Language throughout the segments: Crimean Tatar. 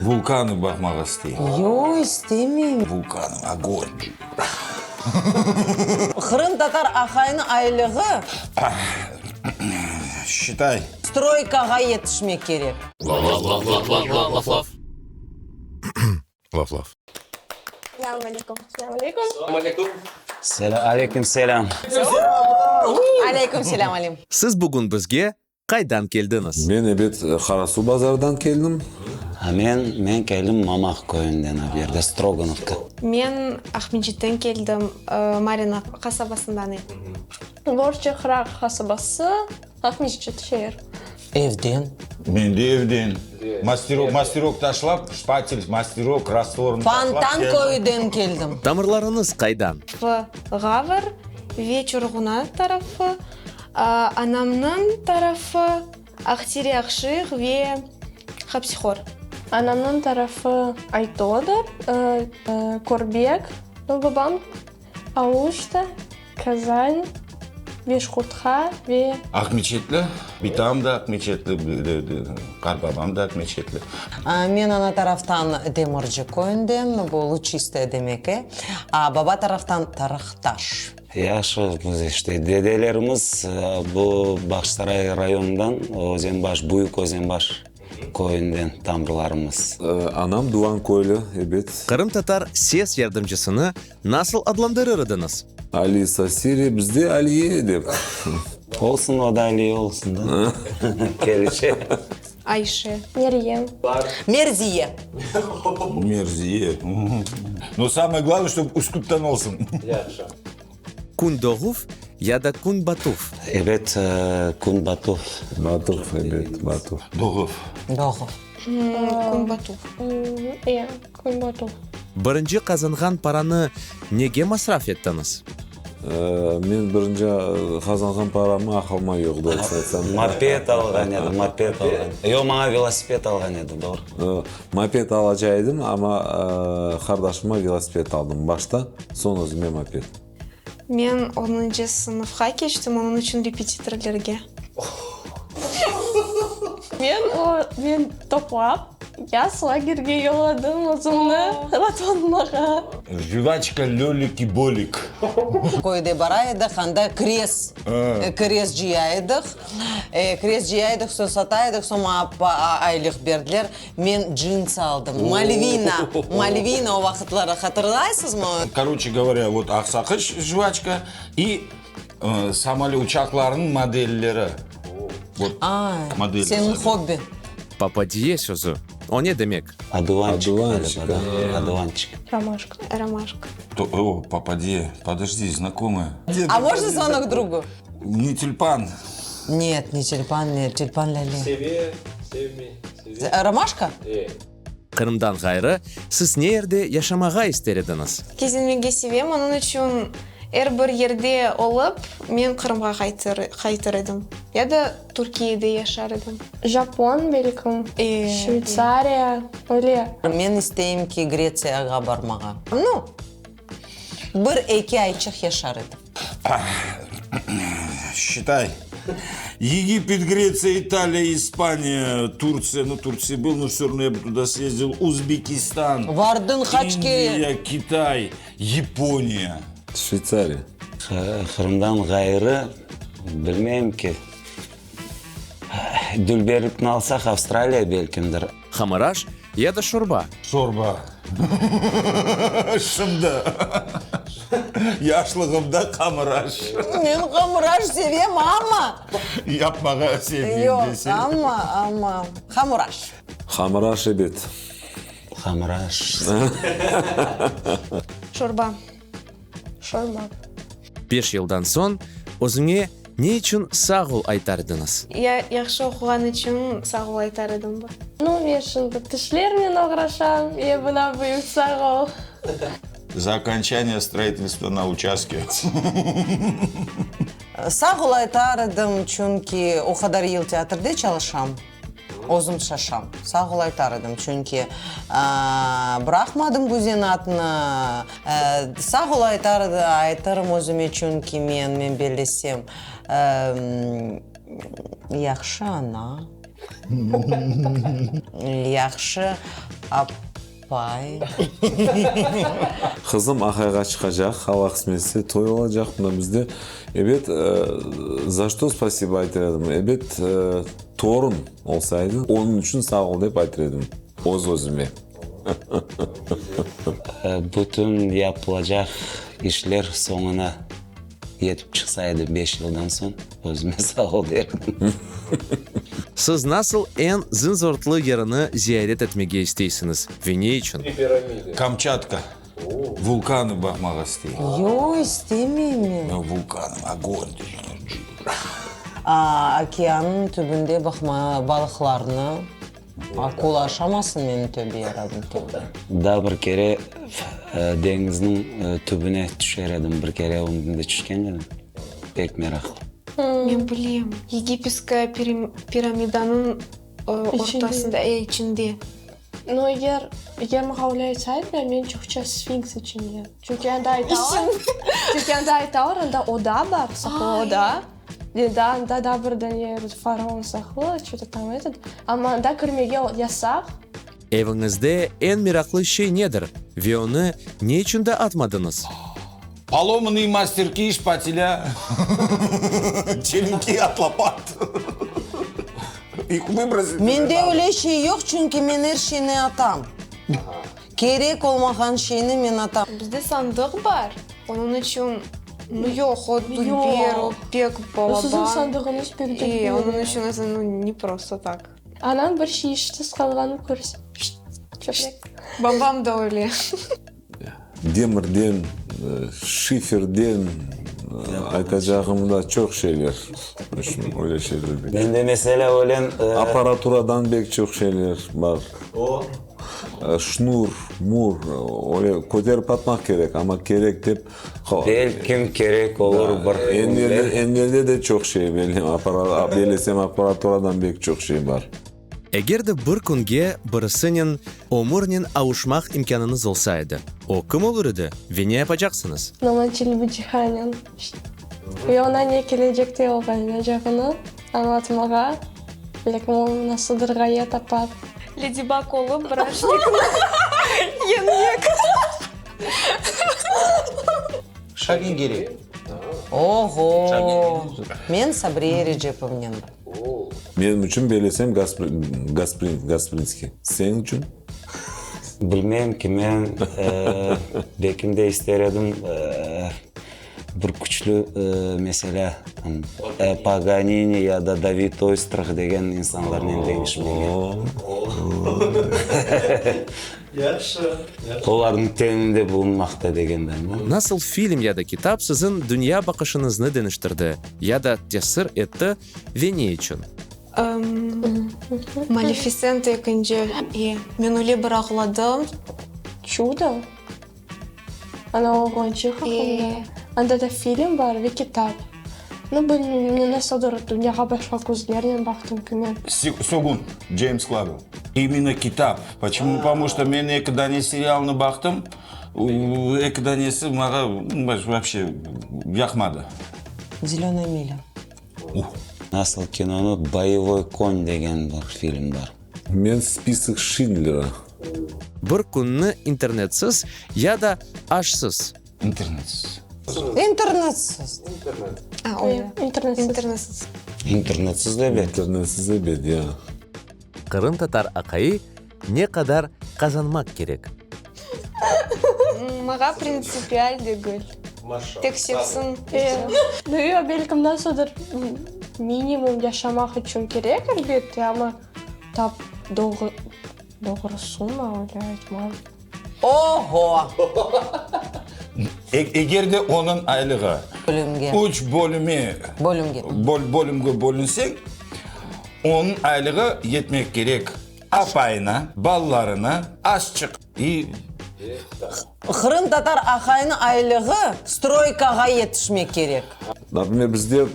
Vulkanı baqmağa isteyim. Yoq, istemeyim. Vulkanı, ogонь. Qırımtatar aqayınıñ aylığı. Считай. Stroykağa yetişmek kerek. Laf laf. Laf laf. Aleyküm selâm. Aleyküm selâm, Alim. Siz bugün bizge qaydan keldiñiz? Men, ebet, Qarasuvbazardan keldim. A men, men keldim Mamaq köyünden, a bu yerde Strogonovka. Men Aqmescitten keldim, Marina qasabasından. Borçoqraq qasabası, Aqmescit şeer. Evden. Men de evden. Masterok, masterok taşlap, şpatel, masterok, rastvornı taşlap Fontan keldim. köyüden keldim. Tamırlarıñız qaydan? F. Ğavr ve Çorğuna tarafı, anamnıñ tarafı, Aqtere Aqşiq ve Hapsihor. Anamnıñ tarafı Aytodır, Körbek, babam Aluşta, Kazan, Beşqurtqa ve. Aqmeçetli, bitam da Aqmeçetli, qartbabam da Aqmeçetli. Men ana taraftan Demirci köyünden, bu Luçistoye demek, e, a baba taraftan Tarıqtaş. Yahşı, biz işte dedelerimiz bu Bağçasaray rayonından, Özenbaş, Büyük Özenbaş köyünden tamırlarımız. Anam Duvan köylü, ebet. Qırımtatar ses yardımcısını Nasıl adlandırır ediñiz? Alisa, Siri, bizde Aliye dep. Olsun, o da Aliye olsun da. Kelişe. Ayşe. Meryem. Merziye. Merziye. No samoye glavnoye, ştob Üsküpten olsun. Yahşı. Kün doğuv ya da kün batuv? Ebet, kün batuv. Batuv, ebet, batuv. Doğuv. Doğuv. Kün batuv. E, kün batuv. Birinci qazanğan paranı nege masraf ettiñiz? Men birinci qazanğan paramı aqılıma yoq, doğrusı aytsam. Moped alğan edi, moped alğan. Yoq, maña velosiped alğan edi, doğru. Moped alaca edim, amma qardaşıma velosiped aldım başta, soñ özüme moped. Men onuncı sınıfqa keçtim, onıñ içün repetitorlerge. Men o, men toplap, yaz lagerge yolladım özümni raatlanmağa. Jvaçka, lölik i bolik. Köyde bara edik, anda kirez, kirez cıya edik. Kirez cıya edik, soñ sata edik, soñ maña aylıq berdiler. Men cins aldım, Malvina, Malvina o vaqıtları hatırlaysızmı? Koroçe govorâ, vot aqsaqış jvaçka i samolöt, uçaqlarnıñ modelleri. Vot, Ay, seniñ hobbi. Papadiye sözü, o ne demek? Oduvançik ğaliba, da? Oduvançik. Romaşka. Romaşka. O, papadiye, podojdi, znakomaya. A mojno zvonok drugu? Ne tülpan. Net, ne tülpan, ne, tülpan lâle. Seve, sevmey, seve. Romaşka? E. Qırımdan ğayrı, siz ne yerde yaşamağa ister ediñiz? Kezinmege sevem, onıñ içün er bir yerde olıp, men Qırımğa qaytır edim. Ya da Türkiyede yaşar edim. Japon, belkim, Şveytsariya, öyle. Men isteyim ki, Gretsiyağa barmağa. Nu, bir-eki ayçıq yaşar edim. Считай. Египет, Греция, Италия, Испания, Турция, ну, Турция был, но все равно я бы туда съездил, Узбекистан, Vardıñ qaç kere? Индия, Китай, Япония. Şveytsariya. Qırımdan ğayrı, bilmeyim ki, dülberlikni alsaq, Avstraliya belkimdir. Hamıraş ya da şorba? Şorba. Şimdi. Yaşlığımda hamıraş. Men hamıraş sevem, amma. Yapmağa sevmeyim Yoq, desem. amma, amma hamıraş. Hamıraş, ebet. Hamıraş. Şorba. Şorba. Beş yıldan soñ özüñe ne içün sağ ol aytar ediñiz? Ya yahşı oquğan içün sağ ol aytar edim. Nu, men şimdi tişlernen oğraşam, e buna büyük sağ ol. Za okonçaniye stroitelstva na uçastke. Sağ ol aytar edim, çünki o qadar yıl teatrde çalışam. Özüm şaşam. Sağ ol aytar edim, çünki bıraqmadım bu zenaatnı. Sağ ol aytar aytırım özüme, çünki men, men bellesem, yahşı ana. Yahşı apay. Qızım aqayğa çıqacaq, Alla qısmet etse, toy olacaq mında bizde. Ebet, za çto spasibo aytar edim? Ebet, torun olsa edi, onıñ içün sağ ol dep aytar edim öz-özüme. Bütün yapılacaq işler soñuna yetip çıqsa edi beş yıldan soñ, özüme sağ ol der edim. Siz nasıl eñ zınzortlı yerini ziyaret etmege isteysiñiz ve ne içün? Kamçatka. Vulkanı baqmağa isteyim. Yoq, istemeyim men. Vulkan, ogon. Okeannıñ tübünde baqma, balıqlarnı. Akula aşamasın meni, tövbe yarabbim, tövbe. Daa bir kere deñizniñ tübüne tüşer edim, bir kere ömrümde tüşken edim, pek meraqlı. Men bilem, Yegipetskaya piramidanıñ ortasında, e, içinde. No, eger, eger maña öyle aytsaydılar, men çoqça sfinks içinde. Çünki anda aytalar, çünki anda aytalar, anda oda bar, saqlı oda. Ve daa anda daa bir dane faraon saqlı, ço-to tam etet, amma anda kirmege yasaq. Eviñizde eñ meraqlı şey nedir ve onı ne içün daa atmadıñız? Polomannıy masterki, şpatelâ, çelinki от lopat. Mende öyle şey yoq, çünki men er şeyni atam. Kerek olmağan şeyni men atam. Bizde sandıq bar, onıñ içün, nu yoq, o dülber, o pek balaban. Siziñ sandığıñız pek dülber. E, onıñ içün это, nu, ne prosto tak. Anam bir şey işsiz qalğanı körse, çöplek. Babam da öyle. Demirden, şiferden aytacağım da çoq şeyler. Öyle şeyler bek. Mende meselâ ölen. Apparaturadan bek çoq şeyler bar. O. Şnur, mur, öyle köterip atmaq kerek, amma kerek dep. Belkim kerek olur bir künler. Enlerde de çoq şey, bellesem apparaturadan bek çoq şey bar. Eger de bir künge birisinen ömürnen avuşmaq imkânıñız olsa edi, o kim olur edi ve ne yapacaqsıñız? Noman Çelebicihanen ve oña ne kelecekte olğanacağını añlatmağa, belki o nasıldır ğaye tapar. Ledibag olıp bıraşnikni yeñmek. Şagin Girey. Oğo! Men Sabriye Erecepovanen. Menim içün bellesem Gasprinskiy. Seniñ içün? Bilmeyim ki, men belkim de ister edim bir küçlü, meselâ, Paganini ya da David Oystrah degen insanlarnen deñişmege. Yahşı. Olarnıñ teninde bulunmaqta degenden. Nasıl film ya da kitap siziñ dünya baqışıñıznı deñiştirdi ya da tesir etti ve ne içün? Malefisenta ekinci. E, men öyle bir ağladım. Çudo? Ana oğlançıq aqqında. Anda da film bar ve kitap. Nu, bilmeyim, men nasıldır dünyağa başqa közlernen baqtım ki men. Sögün, Ceyms Klavel. İmенно kitap. Poçemu? Potomu çto men eki dane serialnı baqtım, eki danesi maña voobşe yaqmadı. Zelönaya milâ. Nasıl kinonı Boyevoy kon degen bir film bar. Men Spisok Şindlera. Bir künni internetsiz ya da aşsız. İnternetsiz. İnternetsiz. A, öyle. İnternetsiz. İnternetsiz. İnternetsiz de bet. İnternetsiz de bet, ya. Qırımtatar aqayı ne qadar qazanmaq kerek? Mağa printsipial degil. Tek sevsin. Yoq, belkim nasıldır minimum yaşamaq içün kerek, elbette, amma tap doğru doğru summa öyle aytmam. Oho! Eger de onıñ aylığı Bölümge. üç bölüme Bölümge. bölümge bölünseñ, onıñ aylığı yetmek kerek apayına, balalarına, azçıq i. Qırımtatar aqayınıñ aylığı stroykağa yetişmek kerek. Naprimer, bizde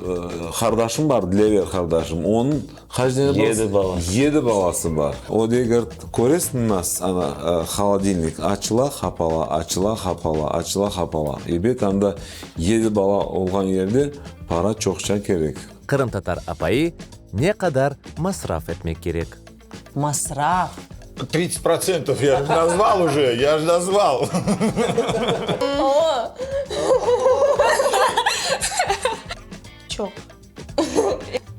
qardaşım bar, Dilever qardaşım, onıñ qaç dane balası? Yedi balası. Yedi balası bar. O dey, köresiñ nas, ana, holodilnik açıla, qapala, açıla, qapala, açıla, qapala. Ebet, anda yedi bala olğan yerde para çoqça kerek. Qırımtatar apayı. ne qadar masraf etmek kerek? Masraf. Tridtsât protsentov, ya je nazval uje, ya je nazval. Çoq.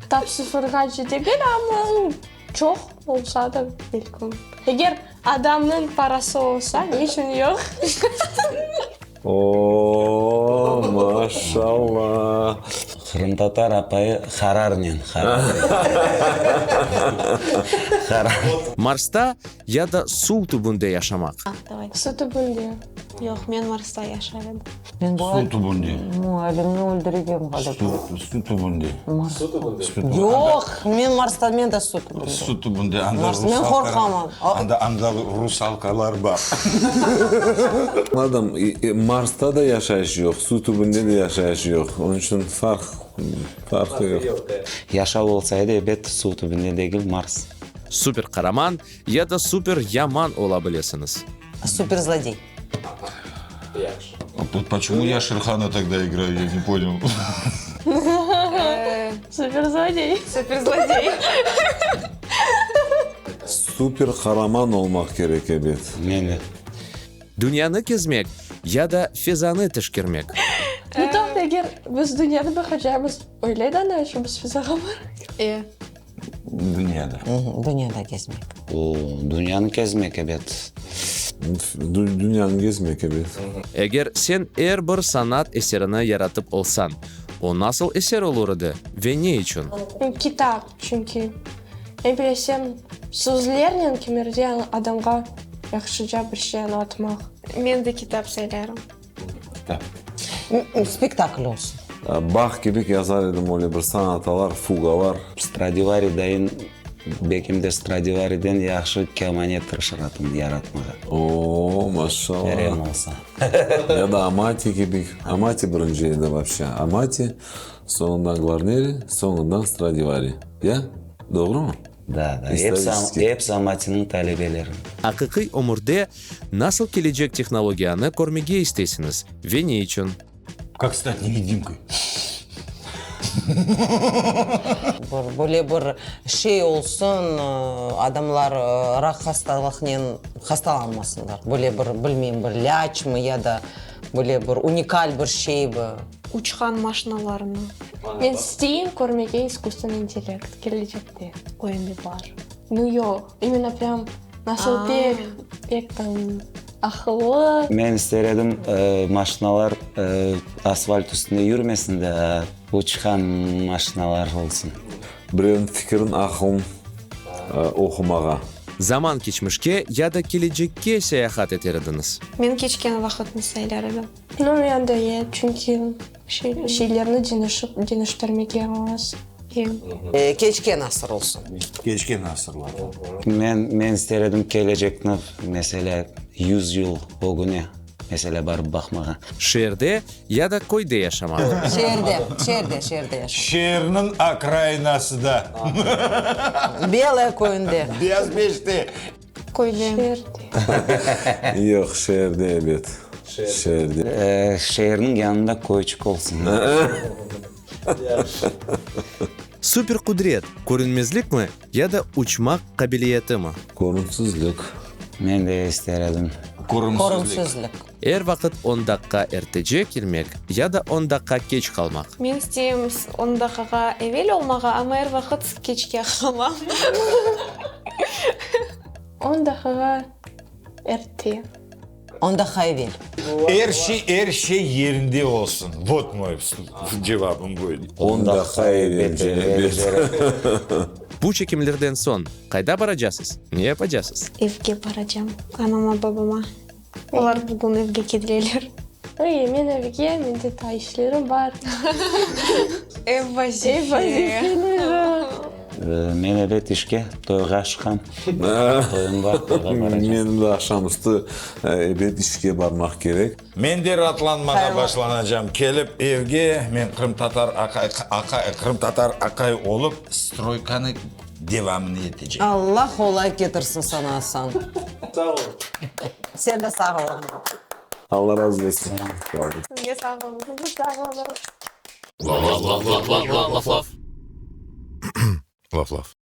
Tap sıfırğace degil, amma çoq olsa da belki. Eger adamnıñ parası olsa, ne içün yoq? O, maşallah! Qırımtatar apayı qararnen, qararnen. Qarar. Marsta ya da suv tübünde yaşamaq. Suv tübünde. Yoq, men Marsta yaşar edim. Men bu Suv tübünde. Muallimni öldürgem ğaliba. Suv, suv tübünde. Suv tübünde. Yoq, men Marsta, men de suv tübünde. Suv tübünde, anda Mars, men qorqamam. Anda, anda rusalkalar bar. Añladım, Marsta da yaşayış yoq, suv tübünde de yaşayış yoq, onıñ içün farq, farqı yoq. Yaşav olsa edi, ebet, suv tübünde degil, Mars. Super qaraman ya da super yaman ola bilesiñiz. Super zlodey. Почему я Шерхана тогда играю, я не понял. Super zlodey. Super zlodey. Super qaraman olmaq kerek, ebet. Men de. Dünyanı kezmek ya da fezanı teşkermek. Nu toqta, eger biz dünyanı baqacamız, öyle de ana içün biz fezağa barayıq. E. Dünyada. Dünyada gezmek. O, dünyanı kezmek, ebet. Dünyanı gezmek, ebet. Eger sen er bir sanat eserini yaratıp olsañ, o nasıl eser olur edi ve ne içün? Kitap, çünki, ne bilesem, sözlernen kimerde adamğa yahşıca bir şey añlatmaq. Men de kitap saylarım. Kitap. Spektakl olsun. Bah kibik yazar edim öyle bir sonatalar, fugalar. Stradivari dayın, bekim de Stradivariden yahşı kemane tırışır edim yaratmağa. O, maşallah. Kerem olsa. Ya da Amati kibik. Amati birinci edi vapşe. Amati, soñundan Gvarneri, soñundan Stradivari. Ya? Doğrumı? Da, da, episi, episi Amatiniñ talebeleri. Aqiqiy ömürde nasıl kelecek tehnologiyanı körmege isteysiñiz ve ne içün? Kak stat nevidimkoy? Bir, böyle bir şey olsun, adamlar rak hastalıqnen hastalanmasınlar. Böyle bir, bilmeyim, bir lâçmı ya da böyle bir unikal bir şeymi? Uçqan maşinalarnı. Men isteyim körmege iskusstvenniy intellekt kelecekte. O endi bar. Nu yoq, imенно prям nasıl pek, pek tam aqıllı. Men ister edim, maşinalar asfalt üstünde yürmesin de, uçqan maşinalar olsun. Birevniñ fikirin, aqılın oqumağa. Zaman keçmişke ya da kelecekke seyahat eter ediñiz? Men keçken vaqıtnı saylar edim. Nu, men de, e, çünki şeylerni deñişip, deñiştirmege olmaz. Keçken asır olsun. Keçken asırlar. Men, men ister edim kelecekni, meselâ, yuz yıl ögüne, meselâ, barıp baqmağa. Şeerde ya da köyde yaşamaq. Şeerde, şeerde, şeerde yaşamaq. Şeerniñ okrainasıda. Belaya köyünde. Beyaz Beşte. Köyde. Şeerde. Yoq, şeerde, ebet. Şeerde. Şeerniñ yanında köyçik olsun. Super qudret, körünmezlikmi ya da uçmaq qabiliyetimi? Körümsizlik. Men de ister edim. Körümsizlik. Er vaqıt on daqqa ertece kelmek ya da on daqqa keç qalmaq. Men isteyim on daqqağa evel olmağa, amma er vaqıt keçke qalam. On daqqağa erte. On daqqa evel. Er şey, er şey yerinde olsun. Vot moy cevabım böyle. On daqqa evel, ebet. Bu çekimlerden soñ qayda baracasız, ne yapacasız? Evge baracam, anama, babama. Olar bugün evge keleler. Oy, men evge, mende taa işlerim bar. Ev vazife. Ev vazifeleri. Men ebet işke, toyğa çıqam. Toyum bar, toyğa baracam. Menim de aqşam üstü ebet işke barmaq kerek. Men de ratlanmağa başlanacam. Kelip evge, men qırımtatar aqay, aqay, qırımtatar aqay olıp, stroykanı devamını etecem. Allah qolay ketirsin sana, Asan. Sağ ol. Sen de sağ ol. Allah razı olsun. Sizge sağ olun. Sizge sağ olun. Laf laf.